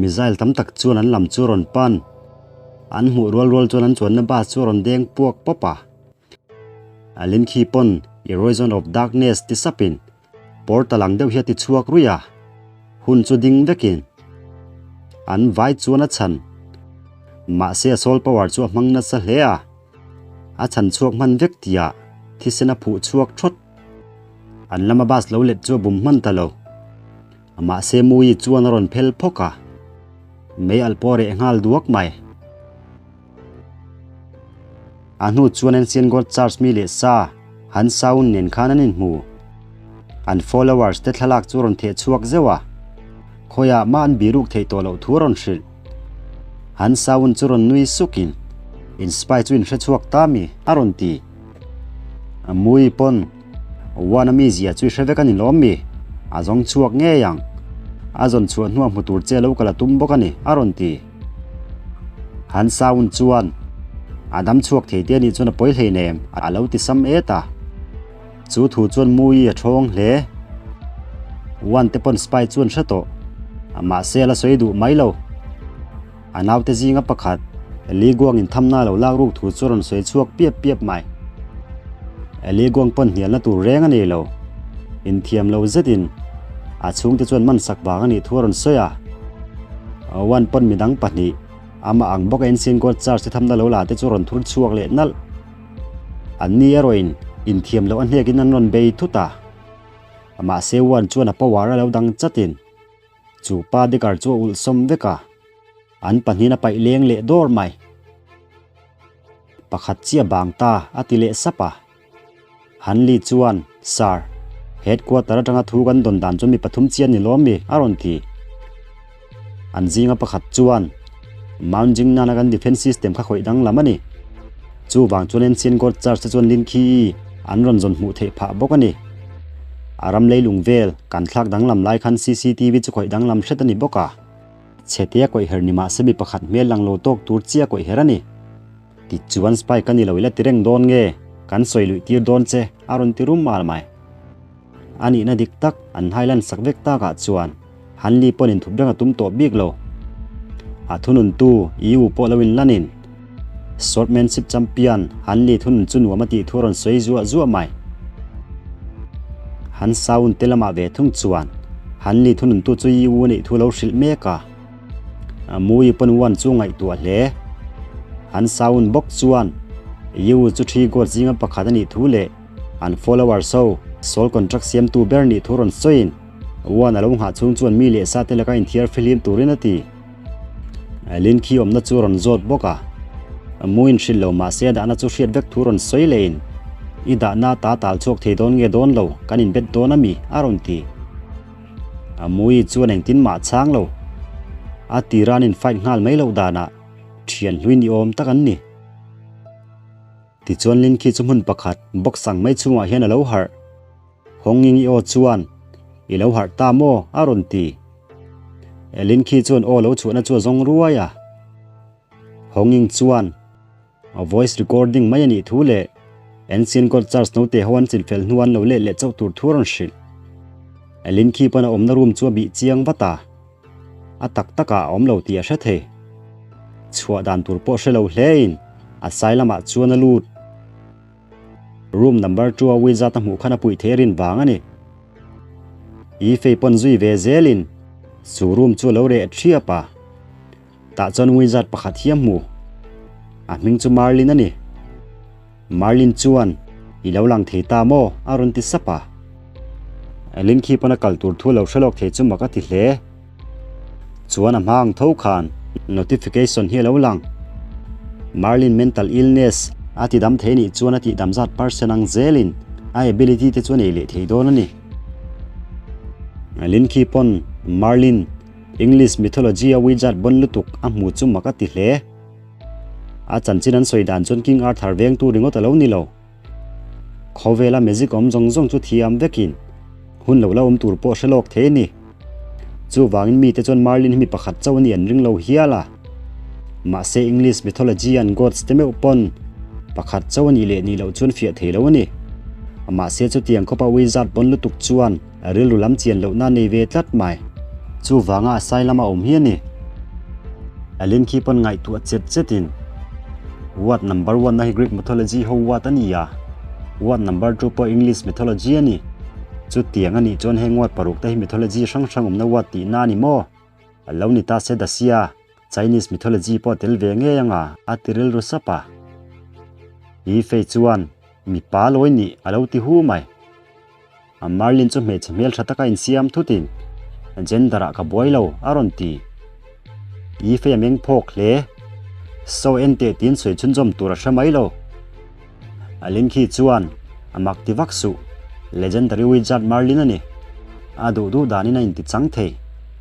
Missile tam tak chuan an lam chu a rawn pan. An hmuh rual rual chuan an chuanna bus chu a rawn deng puak pawp a. A lin khi pawn Erosion of Darkness ti sapin portal ang deuh hi a ti chhuak ruih a, hun chu ding vekin an vai chuan a chhan. Mahse a soul power chu a hmang nasa hle a, a chhan chhuak hman vek tihah thisen a phuh chhuak thawt. An lama bus lo let chu a bum hman ta lo. Mahse Mui chuan a rawn phel phawk a, mei alh pawh a reh nghal duak mai. A hnu chuan Ancient God Church mi leh sa Han Saun nen khan an inhmu. An followers te thlalak chu a rawn theh chhuak zeuh a, khawiah mah an biruk theih tawh loh thu a rawn hrilh. Han Saun chu rawn nui sukin, In spy chu in hre chhuak ta mi? a rawn ti. A Mui pawn One a mizia chu i hre vek a ni lawm mi? A zawng chhuak ngei ang. A zawn chhuah hnuah hmu tur che lo kal a tum bawk a ni, a rawn ti. Han Saun chuan, A dam chhuak thei te anih chuan a pawi hleinem, a lo ti sam et a. Chu thu chuan Mui a thawng hle. One te pawn spy chuan hre tawh. Mahse a la sawi duh mai lo. A naute zinga pakhat, Li Guangin thamna lo lak ruk thu chu a rawn sawi chhuak piap piap mai. Li Guang pawn hnialna tur reng a nei lo. Inthiam lo zetin a chhungte chuan man sak vang a nih thu a rawn sawi a. Wan pawn midang pahnih, amah ang bawka Ancient God Church te thamna lo la te chu a rawn thur chhuak leh nalh. Anni erawhin inthiam loh a hnekin an rawn bei thut a. Mahse Wan chuan a power a lo dang chatin. Chu pa Decker chu a ulh sawm vek a, an pahnihin a paih leng leh dawr mai. Pakhat chiah bang ta a ti leh sap a. Hanley chuan, Sir, headquarter atanga thu kan dawn dan chu mi pathum chian ni lawm mi? a rawn ti. An zinga pakhat chuan, Mount Jingnan-a kan defence system kha khawih danglam a ni. Chuvang chuan Ancient God Church te chuan Lin Khi an rawn zawn hmuh theih phah bawk a ni. A ram leilung vel kan thlak danglam lai khan cctv chu khawih danglam hret a ni bawk a. Chhetea kawih her ni mah se mi pakhat hmel lang lo tawk tur chia kawih her a ni. Tichuan spy ka ni lo ila ti reng dawn nge kan sawi luih tir dawn che a rawn ti rum mal mai. A nihna dik tak an highland sak vek takah chuan Hanli pawn inthup reng a tum tawh bik lo. A thununtu EU pawh lo inlanin Swordsmanship champion Hanli thunun chu nuam a tih thu a rawn sawi zuah zuah mai. Han Saun te lamah ve thung chuan Hanli thununtu chu EU a nih thu lo hrilh mek a. Mui pawn Wan chu ngaihtuah hle. Han Saun bawk chuan EU chu thi god zinga pakhat a nih thu leh An followers ho soul contract siamtu ber nih thu rawn sawiin Wan a lo nghah chhung chuan mi leh sa te laka inthiar fihlim turin a ti. Lin khi awmna chu rawn zawt bawk a, Muin hrilh lo mahse a dahna chu hriat vek thu rawn sawi lehin I dahna ta tal chhuak thei dawn nge dawn lo, kan inbet dawn a mi? a rawn ti. Mui chuan engtin mah chhang lo. A tira an infight nghal mai loh danah thian hlui ni awm tak an ni. Tichuan Lin khi chu hmun pakhat box ang mai chhungah hian a lo harh. Hawnging i aw chuan, I lo harh ta maw? a rawn ti. Lin khi chuan aw lo chhuahna chu a zawng ruai a. Hawnging chuan, A voice recording mai a nih thu leh Ancient God Church naute ho an chinfel hnu an lo let leh chauh tur thu a rawn hrilh. Lin khi pawn a awmna room chu a bih chiang vat a. A tak takah a awm lo tih a hre thei. Chhuah dan tur pawh hre lo hlein a sai lamah chuan a lut. Room number two a wizard a hmuh khan a puih theih a rin vang a ni. I fei pawn zui ve zelin chu room chu a lo reh thiap a. Tah chuan wizard pakhat hi a hmu. A hming chu Merlin a ni. Merlin chuan, I lo lang thei ta maw? a rawn ti sap a. Elin khi pawn a kal tur thu lo hre lawk thei chu mak a ti hle. Chuan a hma ang tho khan notification hi a lo lang. Merlin mental illness a ti dam thei nih chuan a tih dam zat percent ang zelin a ability te chu a nei leh thei dawn a ni. Elin khi pawn Merlin English mythology a wizard bon lutuk a hmu chu mak a ti hle. A chanchin an sawi dan chuan King Arthur vengtu ringawt a lo ni lo. Khawvela magic awm zawng zawng chu thiam vekin hun lo la awm tur pawh hre lawk thei a ni. Chuvangin mite chuan Merlin hi mi pakhat chauh a nih an ring lo hial a. Mahse English mythology an gods te meuh pawn pakhat chauh a nih leh nih loh chuan fiah thei lo a ni. Mahse chutiang khawpa wizard pawn lutuk chuan rilru lam chian lohna a nei ve tlat mai. Chuvanga a sai lama awm hi a ni. Alin khi pawn ngaihtuah chet chetin, Word number one na hi Greek mythology ho word a ni a, word number two pawh English mythology a ni. Chutiang a nih chuan heng word paruk te hi mythology hrang hrang awmna word tihna a ni maw? A lo ni ta se Dacia, Chinese mythology pawh tel ve ngei anga a ti rilru sap a. Yifei chuan, Mipa lawi nih a lo ti hu mai. A Merlin chu hmeichhe hmeltha taka insiam thutin, Gender ah ka buai lo, a rawn ti. Yifei a meng phawk hle. So en teh tiin sawi chhunzawm tur a hre mai lo. A Lin khi chuan, A mak ti vak suh. Legendary wizard Merlin a ni. A duh duh danin a inti chang thei.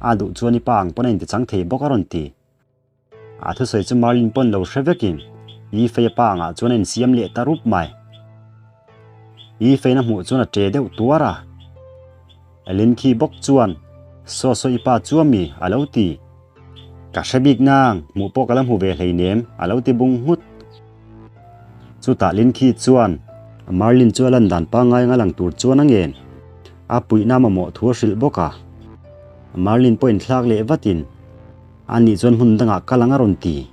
A duh chuan i pa ang pawn a inti chang thei bawk a rawn ti. A thusawi chu Merlin pawn lo hre vekin Yifei a pa angah chuan a insiam leh ta rup mai. Yifeiin a hmuh chuan a ṭe deuh tuar a. Elin khi bawk chuan, Saw saw i pa chu a mi? a lo ti. Ka hre bik nang, hmuh pawh ka la hmu ve hleinem, a lo ti bung nghut. Chutah Lin khi chuan Merlin chu a lan dan pangngai anga lang tur chuan a ngen. A puihna mamawh thu a hrilh bawk a. Merlin pawh inthlak leh vatin A nih chuan hmun dangah kal ang a rawn ti.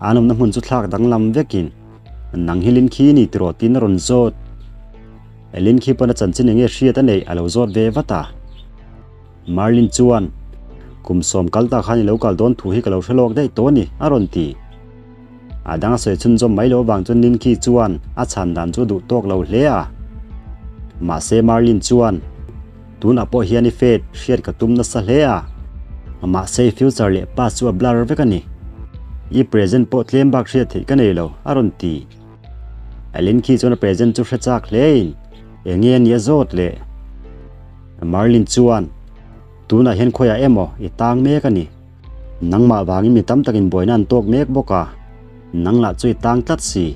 An awmna hmun chu thlak danglam vekin nang hi Lin khi i ni tiraw tiin a rawn zawt. Lin khi pawn a chanchin enge hriat a neih a lo zawt ve vat a. Merlin chuan, Kum sawm kal ta khan i lo kal dawn thu hi ka lo hre lawk daih tawh a ni, a rawn ti. A dang a sawi chhunzawm mai loh avang chuan Lin khi chuan a chhan dan chu a duh tawk lo hle a. Mahse Merlin chuan, Tunah pawh hian i fate hriat ka tum nasa hle a, mahse i future leh past chu a blur vek a ni. I present pawh tlem bak hriat theih ka nei lo, a rawn ti. Alin khi chuan a present chu hre chak hlein eng nge a nih a zawt le? Merlin chuan, Tunah hian khawiah emaw i tang mek a ni. Nangmah vangin mi tam takin buaina an tawk mek bawk a, nang lah chu i tang tlat si,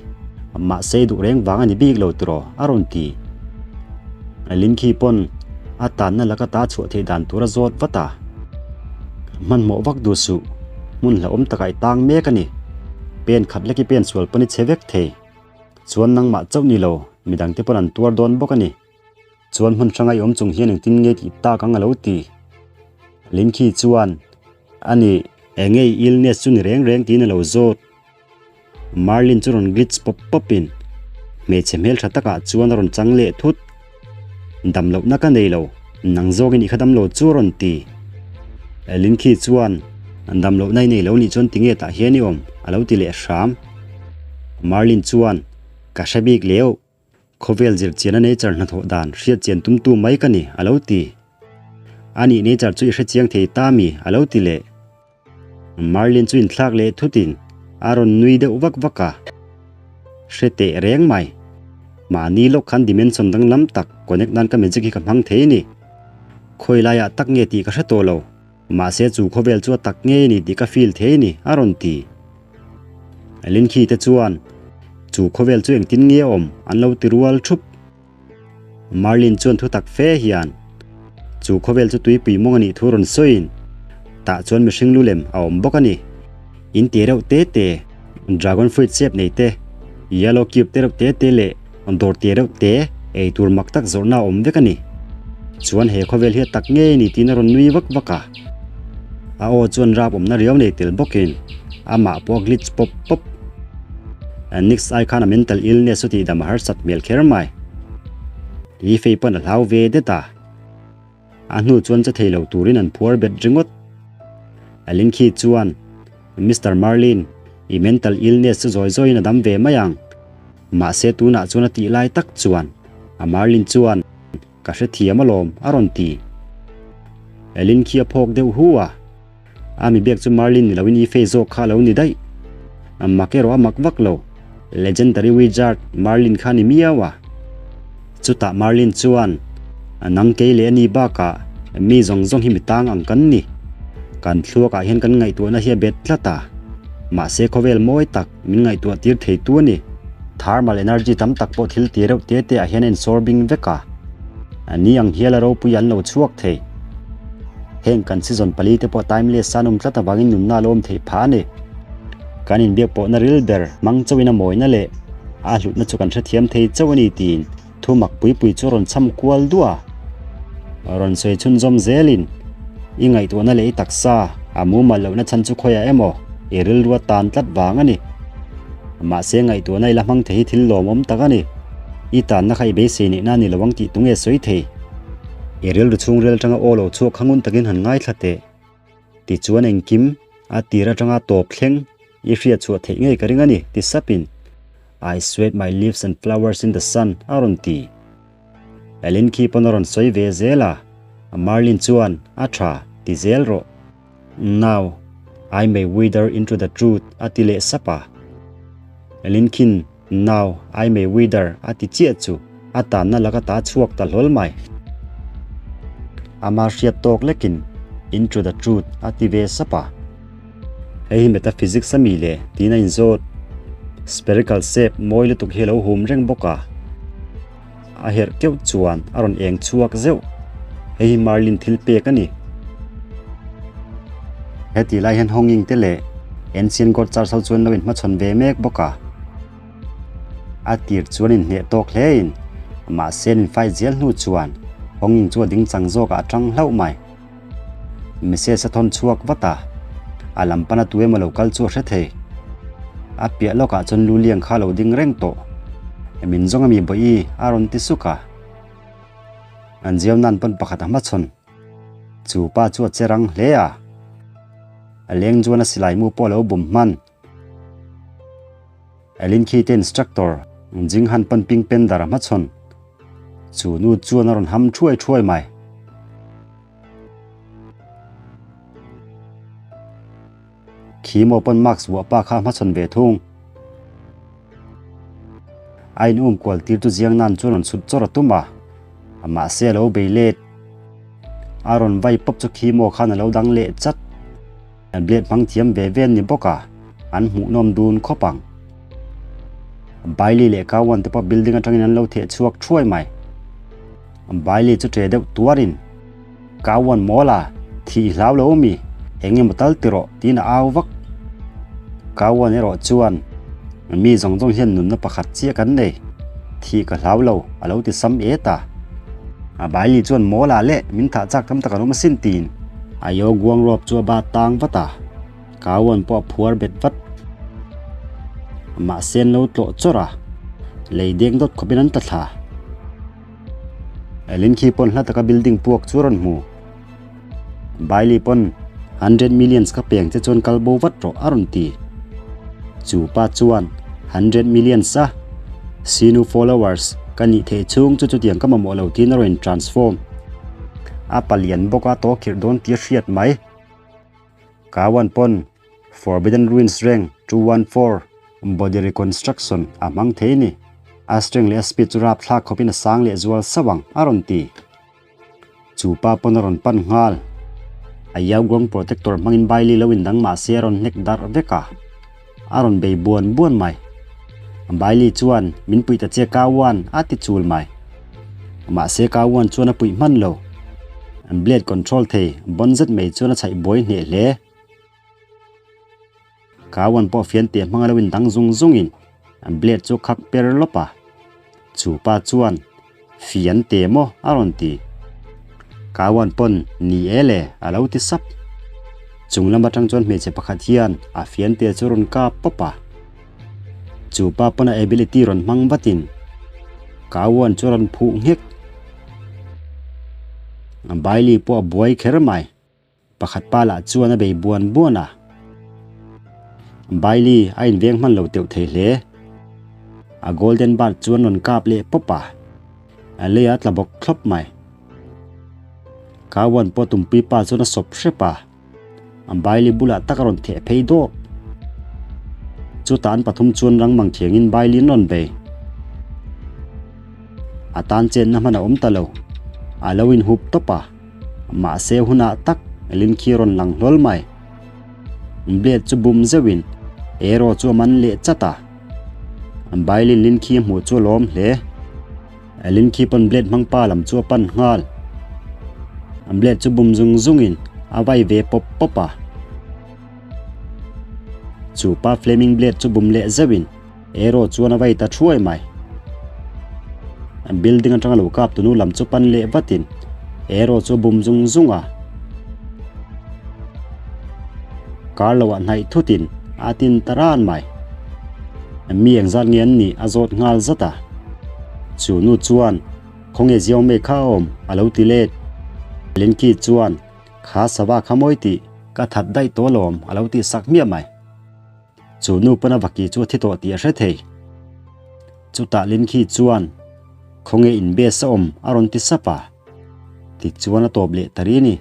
mahse i duh reng vang a ni bik lo tiraw? a rawn ti. Lin khi pawn a tanna laka ta chhuah theih dan tur a zawt vat a. Hmanhmawh vak duh suh, hmun hlauhawm takah i tang mek a ni. Pen khat lek i pen sual pawn i che vek thei. Chuan nangmah chauh ni lo, midangte pawn an tuar dawn bawk a ni. Chuan hmun hranga i awm chung hian engtin nge tih tak ang a lo ti. Linkhi chuan, A nih, eng nge i illness chu ni reng reng tiin a lo zawt. Merlin chu rawn glitch pawp pawpin hmeichhe hmeltha takah chuan a rawn chang leh thut. Dam lohna ka nei lo, nang zawkin i kha dam lo chu a rawn ti. Linkhi chuan, Dam lohna i nei lo nih chuan tinge tah hian i awm? a lo ti leh hram. Merlin chuan, Ka hre bik leu. Khawvel zirchiana nature hnathawh dan hriatchian tumtu mai ka ni, a lo ti. A nih nature chu i hrechiang thei ta mi? a lo ti leh. Merlin chu inthlak leh thutin a rawn nui deuh vak vak a. Hre teh reng mai. Mahni lawk khan dimension danglam tak connect nan ka magic hi ka hmang thei a ni. Khawi laiah tak nge tih ka hre tawh lo. Mahse chu khawvel chu a tak ngei a ni tih ka feel thei a ni, a rawn ti. Linkhi te chuan, Chu khawvel chu engtin nge a awm? an lo ti rual thup. Merlin chuan thu tak fe hian, Chu khawvel chu tuipui mawng a nih thu rawn sawiin, tah chuan mihring lu lem a awm bawk a ni. In ti reuh te te, dragon fruit shape nei te, yellow cube te reuh te te leh dawr te reuh te ei tur mak tak zawrhna a awm vek a ni. Chuan he khawvel hi a tak ngei a ni tiin a rawn nui vak vak a. A aw chuan rap awmna riau nei tel bawkin amah pawh a glitch pawp pawp. Nix ai khan a mental illness chu tihdam a harsat hmel kher mai. Yifei pawn a hlau ve det a. A hnu chuan che thei lo turin an phuar bet ringawt. Alin khi chuan, Mister Merlin, i mental illness chu zawi zawiin a dam ve mai ang. Mahse tunah chuan a tih lai tak chuan a Merlin chuan, Ka hrethiam alawm, a rawn ti. Alin khi a phawk deuh hu a. A mi biak chu Merlin ni loin Ife zawk kha a lo ni daih. A mak erawh a mak vak lo. Legendary wizard Merlin kha a ni miau a. Chutah Merlin chuan, A nang kei leh a ni bakah mi zawng zawng hi mi tang ang kan ni. Kan thluakah hian kan ngaihtuahna hi a bet tlat a. Mahse khawvel mawi tak min ngaihtuah tir theitu a ni. Thermal energy tam tak pawh thil ti reuh te te ah hian a insawr bing vek a. A ni ang hial a ropui an lo chhuak thei. Heng kan season pali te pawh timeless a an awm tlat avangin nunna a lo awm theih phah a ni. Kan inbiak pawhna ril ber hmang chauhin a mawina leh a hlutna chu kan hrethiam thei chauh a ni tiin thu mak pui pui chu a rawn cham kual duah a. Rawn sawi chhunzawm zelin i ngaihtuahna leh i taksa a mumal lohna chhan chu khawiah emaw? I rilru a tan tlat vang a ni. Mahse ngaihtuahna i la hmang thei hi thil lawmawm tak a ni. I tanna kha i beisei neihna a ni lo ang tih tunge sawi thei? I rilru chhungril atanga aw lo chhuak kha ngun takin han ngaithla teh. Tichuan engkim a tir atanga tawp thleng i hriat chhuah theih ngei ka ring a ni, ti sapin I sweat my leaves and flowers in the sun a rawn ti. Ellen khi pawn a rawn sawi ve zel a, Merlin chuan a tha ti zel rawh. Now, I may wither into the truth a ti leh sap a. Ellen khin Now, I may wither a ti chiah chu a tanna laka ta chhuak ta hlawl mai. Ama hriat tawk lekin into the truth a ti ve sap a. Hei hi metaphysics a mi le tiin a inzawt. Spherical shape mawi lutuk hi a lo hum reng bawk a. A herh keuh chuan a rawn eng chhuak zeuh. Hei hi Merlin thil pek a ni. Heti lai hian Honging te leh Ancient God Church ho chuan lo inhmachhawn ve mek bawk a. A tir chuan inhneh tawk hlein mahse an infight zel hnu chuan Honging chu a ding chang zawkah a tang hlauh mai. Message a thawn chhuak vat a, a lam pana tu emaw lo kal chu a hre thei. A piah lawkah chuan Luliang kha a lo ding reng tawh. Min zawng ami Bawi a rawn ti suk a. An ziau nan pawn pakhat a hmachhawn. Chu pa chu a che rang hle a. A leng chuan a silai mu pawh a lo bum hman. Elin khi te instructor Jing Han pawn Ping Pendar a hmachhawn. Chu nu chuan a rawn ham thuai thuai mai. Khi maw pawn mask vuah pa kha a hmachhawn ve thung. A in um kual tir chu Jiang Nan chuan rawn chhut chawr a tum a, mahse a lo bei let. A rawn vai pawp chu khi maw khan a lo dang leh chat. Blade hmang thiam ve ve an ni bawk a, an hmuhnawm dun khawp ang. Bailey leh Cowan te pawh building atangin an lo theh chhuak thuai mai. Bailey chu ṭe deuh tuarin, Cowan mawl a, thih i hlau lo ami? Eng emaw tal ti rawh, tiin a au vak. Cowan erawh chuan, Mi zawng zawng hian nunna pakhat chiah kan nei, thih ka hlau lo, a lo ti sam et a. Bailey chuan mawl ah leh min thah chak tam tak an awm asin tiin a yo guang rawp chu a bat tang vat a, Kawan pawh a phuar bet vat. Mahse an lo tlawh chawrh a, lei deng dawt khawpin an tla thla. Elin khi pawn hla taka building puak chu a rawn hmu. Bailey pawn hundred millions ka peng che chuan kal bo vat rawh a rawn ti. Chu pa chuan hundred millions a Sinu followers ka nih theih chhung chu chutiang ka mamawh lo tiin a rawn in transform. A palian bawk a tawh khirh dawn tih a hriat mai. Kawan pawn Forbidden Ruins reng 214 body reconstruction a hmang thei ni. A strength leh a speed chu rapthlak khawpin a sang leh zual sauh ang a rawn ti. Chu pa pawn a rawn pan nghal. A Yaoguang protector hmangin Bailey lo indang mah se a rawn hnek darh vek a. A rawn bei buan buan mai. Bailey chuan min puih ta che Kawan a ti chul mai. Mahse Kawan chuan a puih hman lo. Blade control thei bon zet mai chuan a chhaih buai hneh hle. Kawan pawh fian teh hmanga lo indang zung zungin blade chu khak per lawp a. Chu pa chuan, Fian teh maw? a rawn ti. Kawan pawn, Ni e le, a lo ti sap. Chung lam atang chuan hmeichhe pakhat hian a fian teh chu rawn kap pawp a. Chu pa pawn a ability rawn hmang vatin Kawan chu a rawn phuh nghek. Bailey pawh a buai kher mai. Pakhat pa lah chuan a bei buan buan a. Bailey a inveng hman lo teuh thei hle. A golden bird chuan rawn kap leh pawp a. A lei a tla bawk thlawp mai. Kawan pawh tumpui pa chuan a sawp hrep a. Bailey bulah tak a rawn theh phei dawt. Chutah an pathum chuan rang mang thiangin Bailey an rawn bei. A tan chenna hman a awm ta lo. A lo inhup tawp a. Mahse hunah tak Lin khi rawn lang hlawl mai. Blade chu bum zeuhin arrow chu a man leh chat a. Bailin Lin khi a hmuh chu a lawm hle. Lin khi pawn blade hmang pa lam chu a pan nghal. Blade chu bum zung zungin a vai ve pawp pawp a. Chu pa flaming blade chu bum leh zeuhin Arrow chuan a vai ta thuai mai. Building atanga lo kap tunu lam chu pan leh vatin arrow chu a bum zung zung a. Kar loah hnaih thutin A tin ta ran mai. Mi engzat nge an nih a zawt nghal zat a. Chu nu chuan, Khawnge Ziaumei kha a awm? a lo ti let. Linki chuan, Kha sava kha mawi tih ka that daih tawh alawm a lo tih sak hmiah mai. Chu nu pawn a vaki chu a thi tawh tih a hre thei. Chutah Linki chuan, Khawnge in base a awm? a rawn ti sap a. Tichuan a tawp leh ta ri a ni.